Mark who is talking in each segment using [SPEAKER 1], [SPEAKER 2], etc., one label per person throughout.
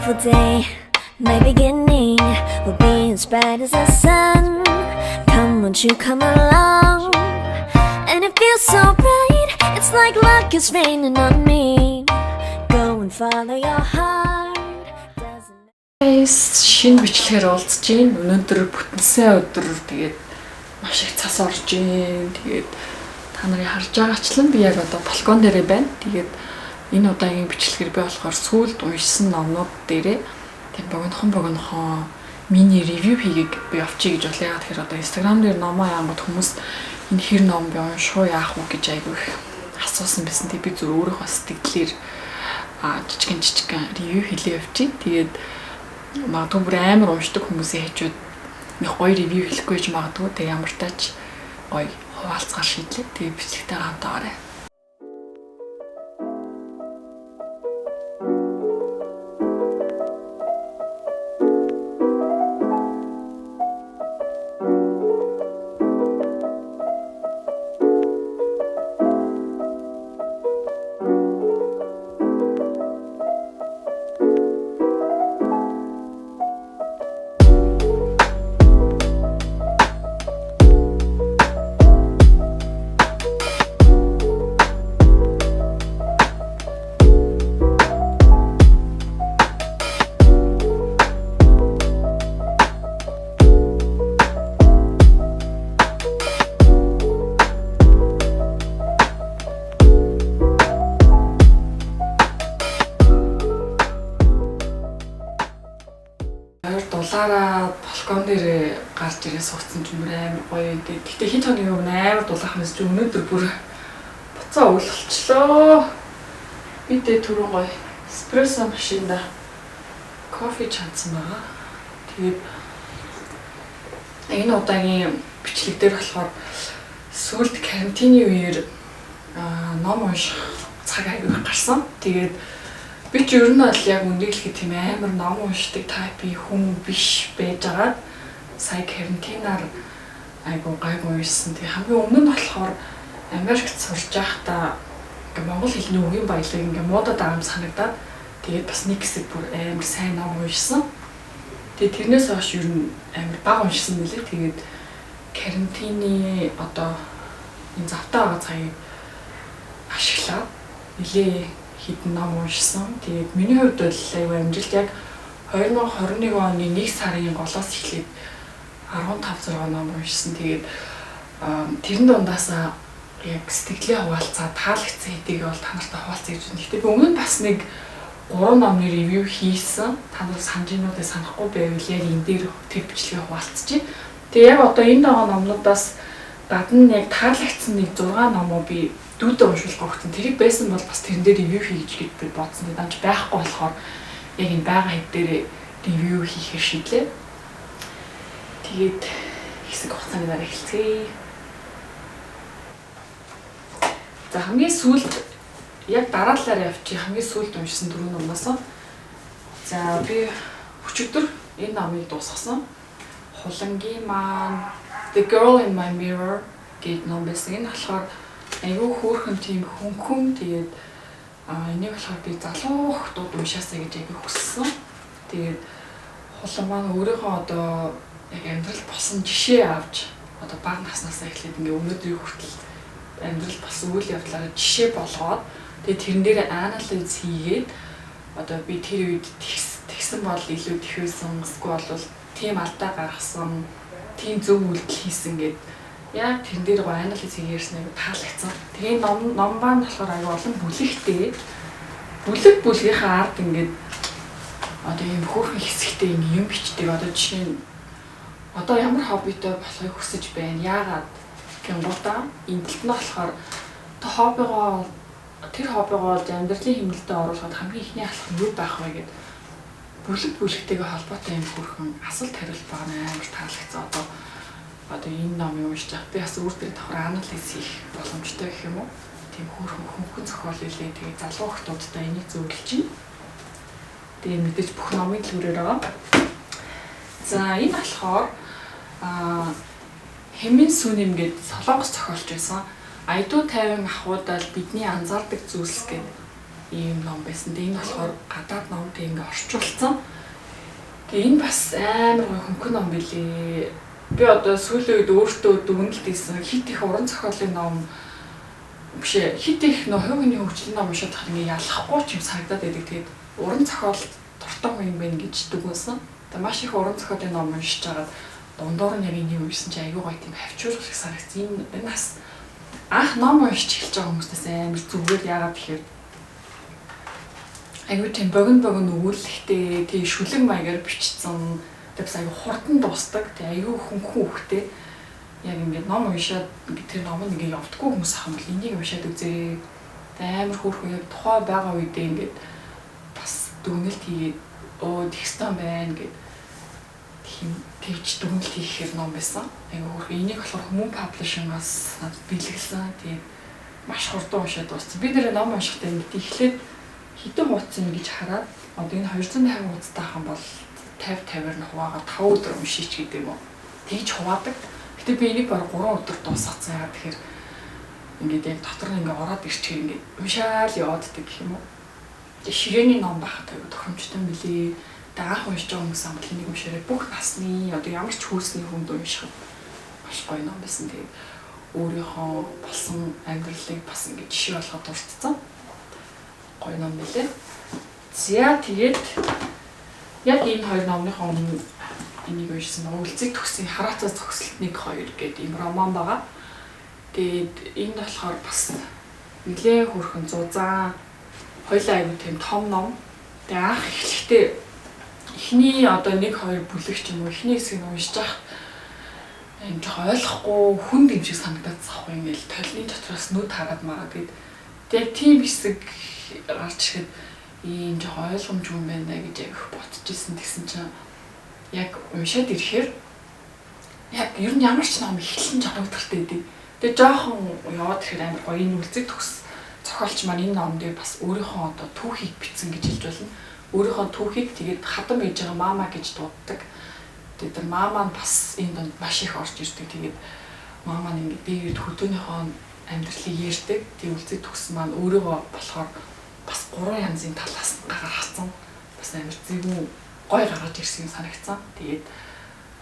[SPEAKER 1] beautiful day. My beginning will be as bright as the sun. Come, won't you come along? And it feels so bright. It's like luck is raining on me. Go and follow your heart. Doesn't
[SPEAKER 2] Guys, шинэ бичлэгээр уулзж байна. Өнөөдөр бүтэнсэн өдөр, тэгээд маш их цас орж байна. Тэгээд та нарын харж байгаачлан би яг одоо балкон дээрээ байна. Тэгээд энэ удаагийн бичлэгээр би болохоор сүүлд уншсан номнууд дээрээ тийм богинохон богинохон мини review хийгийг би явчих гэж бодлоо. Яагаад тэгэхээр одоо Instagram дээр номоо яангууд хүмүүс энэ хэр ном би унших уу, яах уу гэж айгүй их асуусан байсан. Тэгээд би зөв өөрийнхөө сэтгэлээр жижигэн жижигэн review хийлээ явчих. Тэгээд магадгүй бүр амар уншдаг хүмүүсийн хажууд нэг гоё review хэлэхгүй ч магадгүй. Тэгээ ямар тач гоё хуваалцгаар шийдлээ. Тэгээ бичлэгтэй хамт байгаарай. Ойр дулаараа балкон дээр гарч ирээ суудсан ч бүр амар гоё. Гэхдээ хэд хоногийн өмнө амар дулаахан байсан чи өнөөдөр бүр буцаа өвлөлчлөө. Би дэ түрүүн гоё эспрессо машинда кофе чанцсан байгаа. Тэгээд энэ удаагийн бичлэг дээр болохоор сүүлд карантины үеэр ном унших цаг аягүй их гарсан. Тэгээд би ч ер нь бол яг үнэнийг хэлэхэд тийм амар ном уншдаг type ын хүн биш байжгаад сая карантинаар айгу гайгүй уншсан. Тэгээ хамгийн өмнө нь болохоор Америкт сурж байхдаа ингээ монгол хэлний үгийн баялаг ингээ муудаад байгаа юм санагдаад, тэгээд бас нэг хэсэг бүр амар сайн ном уншсан. Тэгээд тэрнээс хойш ер нь амар бага уншсан мөлий. Тэгээд карантины одоо энэ завтаа байгаа цагийг ашиглаад нилээ хэдэн ном уншсан. Тэгээд миний хувьд бол айгүй амжилт, яг 2021 оны 1 сарын голоос эхлээд 15 6 ном уншсан. Тэгээд тэрэн дундаасаа яг сэтгэлээ хуваалцаа, таалагдсан хэдийг бол та нартай хуваалцъя гэж байна. Гэхдээ би өмнө нь бас нэг 3 номны review хийсэн. Та нар санаж гинүүдээ санахгүй байвал яг энэ дээр тэр бичлэгээ хуваалцчих. Тэгээ яг одоо энэ байгаа номнуудаас гадна яг таалагдсан нэг 6 номоо би дүүдээ уншуулах өгсөн. Тэрийг байсан бол бас тэрэн дээр review хийж гэж би бодсон. Тэгээд амж байхгүй болохоор яг энэ байгаа хэд дээр review хийхээр шийдлээ. Тэгээд хэсэг хугацааны дараа эхэлцгээе. За, хамгийн сүүлд яг дараалалаар явчих, хамгийн сүүлд уншсан дөрвөн номноос. За, би өчигдөр энэ номыг дуусгасан. Хулангийн маань The Girl in My Mirror гэдэг ном байсан. Энэ болохоор айгүй хөөрхөн, тийм хөнгөн, тэгээд энийг болохоор би залуу охтууд уншаасаа гэж айгүй хүссэн. Тэгээд хулан маань өөрийнхөө одоо яг амьдрал болсон жишээ авч, одоо бага наснаас эхлээд ингээ өнөөдрийн хүртэл амьдрал болсон үйл явдлаараа жишээ болгоод, тэгээд тэрэн дээр анализ хийгээд, одоо би тэр үед тэгсэн бол илүү тэхээсэн, эсвэл бол тийм алдаа гаргасан, тийм зөв үйлдэл хийсэн гэд яг тэрэн дээр гоо анализ хийгээрсэн, айгу таалагдсан. Тэгээ ном ном маань болохоор айгу олон бүлэгтэй. Бүлэг бүлгийнхээ ард ингээд одоо ийм хөөрхөн хэсэгтэй ийм юм бичдэг. Одоо жишээ нь одоо ямар хоббитой болохыг хүсэж байна? Яагаад гингуудаа энэ талд нь болохоор хоббигоо, тэр хоббигоо болж амьдралын хэмнэлтэд оруулахад хамгийн эхний алхам юу байх вэ гэд бүлэг бүлэгтэйгээ холбоотой юм хөөрхөн асуулт хариулт байгаа нь амар таалагдсан. Одоо энэ номыг уншиж байхад би бас өөр дээр давхар анализ хийх боломжтой гэх юм уу? Тийм хөөрхөн хөнгөн зохиол илээ. Тэгээ залуу охтуудтай энийг зөвлөж байна. Тэгээ мэдээж бүх номын төлөөрөөр байгаа. За, энэ болохоор Хэмин Сүним гээд солонгос зохиолч байсан. Айдуу тайван ахуйдал бидний анзаардаг зүйлс гэдэг Ийм ном байсан. Тэгээ энэ болохоор гадаад ном, тэг ингээ орчуулсан. Тэгээ энэ бас амар гоё хөнгөн ном билээ. Би одоо сүүлийн үед өөртөө дүгнэлт хийсэн, хит их уран зохиолын ном биш ээ, хит их нөө хувь хүний хөгжлийн ном уншаад тахад ингээ ялахгүй ч юм санагдаад байдаг. Тэгээд уран зохиол дуртай хүн юм байна гэж дүгнсэн. Тэгээ маш их уран зохиолын ном уншиж байгаад дундуур нь яг энийг уншсан чинь айгүй гоё тийм хавчуулах шиг санагдсан. Энэ бас анх ном уншиж эхэлж байгаа хүмүүстээс амар зүгээр, яагаад гэхээр айгүй тийм богино богино өгүүлэлттэй, тийм шүлэг маягаар бичсэн. Тэгээ бас айгүй хурдан дуустдаг. Тэгээ айгүй хөнгөн үхтэй. Яг ингээд ном уншаад ингээд тэр ном нь ингээд явдггүй хүмүүс ах юм бол энийг уншаад үзээрэй. Тэгээ амар хөөрхөн, яг тухай байгаа үедээ ингээд бас дүгнэлт хийгээд өө тэгсэн байна гэд тийм тэгж дүгнэлт хийхээр ном байсан. Айгүй хөөрхөн. Энийг болохоор Хүмүүн Publishing-аас надад бэлгэлсэн. Тэгээд маш хурдан уншаад дууссан. Би нэрээ ном уншихдаа ингээд эхлээд хэдэн хуудас юм гэж хараад, одоо энэ 250 хуудастай хам бол 50 50-аар нь хуваагаад 5 өдөр уншийч гэдэг юм уу. Тэгж хуваадаг. Гэтэ би энийг баг 3 өдөр дуусгацсан. Яагаад тэгэхээр ингээд яг дотор нь ингээд ороод ирчихээр ингээд уншаал явааддаг гэх юм уу. Тэгээ ширээний ном байхад аюу тохиромжтой юм билий. Тэгээ анх уншиж байгаа хүмүүс амбал энийг уншаарай. Бүх насны, одоо ямар ч хүйсний хүнд уншихад маш гоё ном байсан. Тэгээд өөрийнхөө болсон амьдралыг бас ингээд жишээ болгоод дурдсан. Гоё ном билээ. За, тэгээд яг энэ хоёр номныхоо өмнө энийг уншсан. Үлзий төгсөн хараацаа зогсолт 1 2 гэдэг ийм роман байгаа. Тэгээд энд болохоор бас нэлээд хөөрхөн зузаан, хоёлаа айгу тийм том ном. Тэгээ анх эхлэхдээ эхний одоо 1 2 бүлэг ч юм уу, эхний хэсгийг уншиж байхад энэ жоох ойлгохгүй хүнд юм шиг санагдаад захгүй, ингээл толны дотроос нүд хараад мараад гээд тэг яг тийм хэсэг гарч ирэхэд ийм жоох ойлгомжгүй юм байна гэж яг их бодож исэн. Тэгсэн чинь яг уншаад ирэхээр яг ер нь ямар ч ном эхлэн жоох уйтгартай байдаг. Тэгээ жоохон яваад ирэхээр амар гоё. Энэ үлзий төгс зохиолч маань энэ ном дээр бас өөрийнхөө одоо түүхийг бичсэн гэж хэлж болно. Өөрийнхөө түүхийг, тэгээд хадам ээж байгаа мама гэж дууддаг. Тэгээд тэр мама нь бас энэ донд маш их орж ирдэг. Тэгээд мама нь ингээд дээр хөдөөнийхөө амьдралыг ярьдаг. Тэгээд үлзий төгс маань өөрийгөө болохоор бас гурван янзын талаас нь гаргацсан. Бас амар зэвүүн гой гаргаж ирсэн юм санагдсан. Тэгээд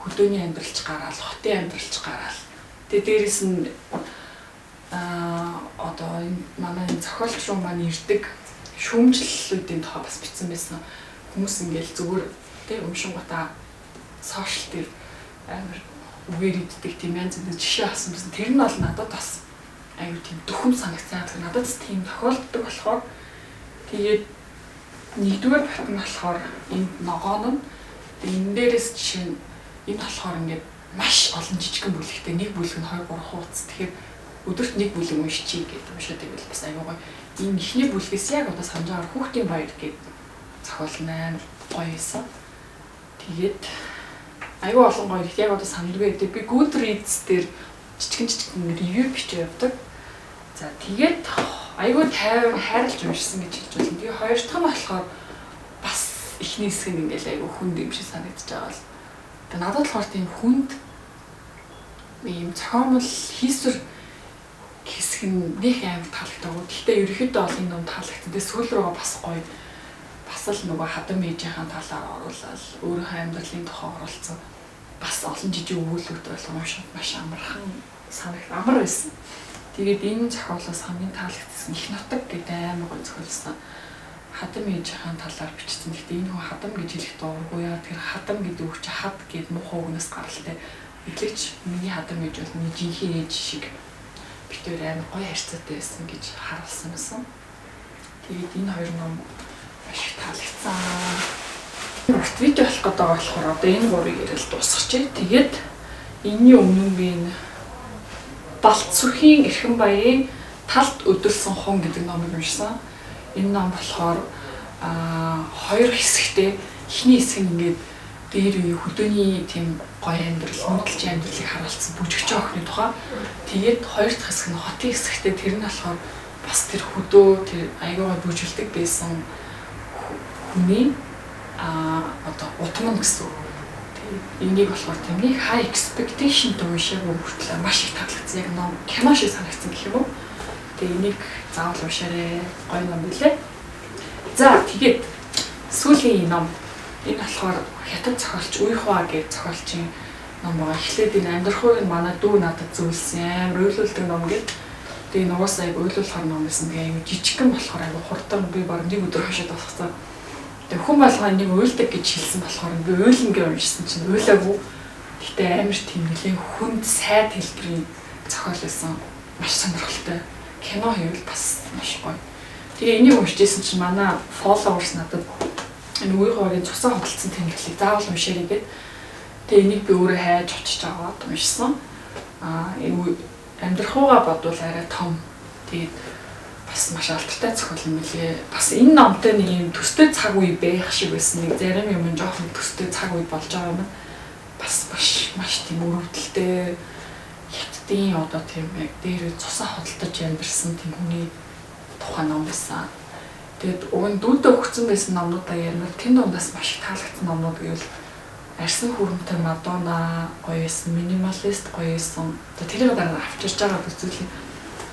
[SPEAKER 2] хөдөөний амьдралч гараал, хотын амьдралч гараал. Тэгээд дээрэс нь одоо энэ манай энэ зохиолч руу маань ирдэг шүүмжлэлүүдийн тухай бас бичсэн байсан. Хүмүүс ингээл зүгээр тэг өмшингуудаа сошиал дээр амар үгээр иддэг тийм янз бүрийн жишээ авсан байсан. Тэр нь бол надад бас аюу тийм дөхөм санагцсан. Тэгэхээр надад бас тийм тохиолддог болохоор. Тэгээд нэгдүгээр бат нь болохоор энд ногоон нь, энэ дээрээс жишээ нь энэ болохоор ингээд маш олон жижигэн бүлэгтэй, нэг бүлэг нь 2 3 хуудас. Тэгэхээр өдөрт нэг бүлэг уншчихъя гэдэг уншаад байвал бас аюу гоё. Энэ эхний бүлгээс яг одоо санаж байгаа хүүхдийн баяр гэдэг зохиол нь амар гоё байсан. Тэгээд аюу олон гоё, яг одоо санадгүй. Би Goodreads дээр жижигэн жижигэн review бичиж явдаг. За, тэгээд айгүй тайван хайрлаж уншсан гэж хэлж байна. Тэгээ хоёр дахь нь болохоор бас эхний хэсэг нь ингээл айгүй хүнд юм шиг санагдаж байгаа л. Тэгээ надад болохоор тийм хүнд ийм зохиомл хийсвэр хэсэг нь нэх амар таалагдаагүй. Гэхдээ ерөнхийдөө бол энэ ном таалагдсан. Тэгээ сүүл рүүгээ бас гоё. Бас л нөгөө хадам ээжийнхаа талаар оруулаад, өөрийнхөө амьдралын тухай оруулсан. Бас олон жижиг өгүүлбэрт бол уншихад маш амархан санагд амар байсан. Тэгээд энэ зохиолоос хамгийн таалагдсан Их нутаг гэдэг амар гоё зохиолсон. Хадам ээжийнхаа талаар бичсэн. Гэхдээ энэ хүн хадам гэж хэлэх дургүй яа. Тэр хадам гэдэг үг чи хад гэд муухай үгнээс гаралтай. Мэдлэгч миний хадам ээж бол миний жинхэнэ ээж шиг бид хоёр амар гоё харьцаатай байсан гэж харуулсан байсан. Тэгээд энэ хоёр ном маш их таалагдсан. Урт видео болох гэдэг байгаа болохоор одоо энэ гурыг яриад дуусгачих. Тэгээд энэний өмнө би энэ Балт сүрхийн Эрхэн баярын талд өдөлсөн хун гэдэг номыг уншсан. Энэ ном болохоор хоёр хэсэгтэй. Эхний хэсэг нь ингээд дээр үе хөдөөний тийм гоё амьдрал, нүүдэлчин амьдралыг харуулсан бүжигчин охины тухай. Тэгээд хоёр дахь хэсэг нь хотын хэсэгтэй. Тэр нь болохоор бас тэр хөдөө, тэр аягүй бүжгэлдэг байсан хүний одоо утам нь гэсэн үг. Энийг болохоор тийм нэг high expectation уншаагүй хүртэл маш их таалагдсан. Яг ном кино шиг санагдсан гэх юм уу. Тэгээ энийг заавал уншаарай. Гоё ном билээ. За, тэгээд сүүлийн ном. Энэ болохоор хятад зохиолч Уйхуа гэж зохиолчийн ном байгаа. Эхлээд энэ амьдрахуйг манай дүү надад зөвлөсөн, амар уйлуулдаг ном гээд. Тэгээ энэ угаасаа айгу уйлуулахар ном байсан. Тэгээ айгу жижигхэн болохоор айгу хурдан, би баг нэг өдөр хашаад болохсон. Тэгээ хүн болгоо энийг уйлдаг гэж хэлсэн болохоор би уйлна гэж уншсан чинь уйлаагүй. Гэхдээ амар тийм нэлээд хүнд сайд хэлбэрийн зохиол байсан. Маш сонирхолтой. Кино хийвэл бас маш гоё. Тэгээ энийг уншижсэн чинь манай followers надад энэ Уйхуагийн цусаа худалдсан тэмдэглэлийг заавал уншаарай гээд. Тэгээ энийг би өөрөө хайж очиж аваад уншсан. Аа, энэ амьдрахууга бодвол арай том. Тэгээд бас маш алдартай зохиол юм лээ. Бас энэ номтой нэг юм төстэй цаг үе байх шиг байсан. Нэг зарим юм нь жоохон төстэй цаг үе болж байгаа юм. Бас маш маш тийм өрөвдөлтэй, хятадын одоо тийм яг дээр цусаа худалдаж амьдарсан тийм хүний тухай ном байсан. Тэгээд уг нь дүүдээ өгсөн байсан номнуудаа ярина. Тэн дундаас маш их таалагдсан номнууд гэвэл Арьсан хүрэмтэй Мадонна гоё байсан, Минималист гоё байсан. За, тэрийг дараа авчирч байгаа үзүүлээ.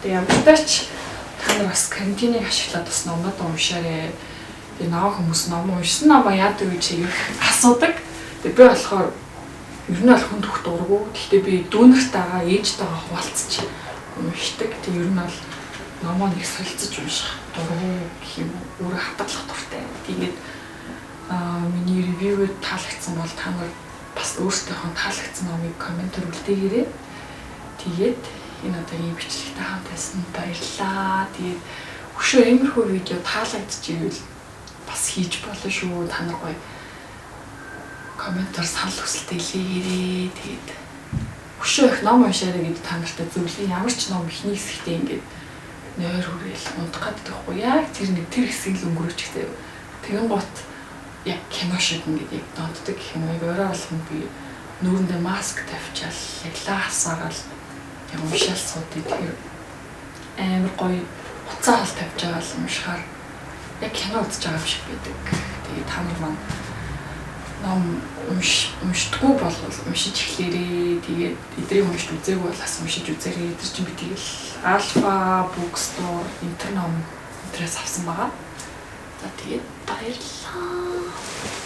[SPEAKER 2] Тэгээ ямар ч та нар бас карантиныг ашиглаад бас номнууд уншаарэ. Тэгээ наваа хүмүүс ном уншсан номоо яадаг гэж их асуудаг. Тэгээ би болохоор ер нь бол хүн төх дургу. Гэхдээ би дүүнэртэйгээ, ээжтэйгээ хуваалцаж уншдаг. Тэгээ ер нь бол номоо нэг солилцож унших дургу гэх юм уу. Өөрөө хадгалах дуртай. Тэгээд миний review г таалагдсан бол та нар бас өөрсдийнхөө таалагдсан номыг comment ээр үлдээгээрэй. Тэгээд энэ удаагийн бичлэгтэй хамт байсан баярлалаа. Тэгээд өшөө иймэрхүү видео таалагдчихвэл бас хийж болно шүү. Та нар гоё comment оор санал хүсэлтээ хэлээгээрэй. Тэгээд өшөө их ном уншаарай гэдэг та нартай зөвлөе. Ямар ч ном эхний хэсэгтээ ингээд нойр хүрээл унтах гэдэг байхгүй. Яг тэр нэг тэр хэсгийг л өнгөрөөчих заяа. Тэгэн гут яг кино шиг ингээд яг донтдог гэх юм уу. Яг орой болгоно би нүүрэндээ маск тавьчаал, яг лаа хасаагаал яг уншаал суудыг. Тэгэхээр амар гоё уцаа хол тавьж байгаа л уншихаар яг кино үзэж байгаа юм шиг байдаг. Тэгээд та нар маань ном уншдаггүй бол уншиж эхлээрээ. Тэгээд эдрийг уншиж үзээгүй бол бас уншиж үзээрэй. Эдэр чинь би тэгэл Alpha Bookstore интер ном энтрээс авсан байгаа. За, тэгээд баярлалаа.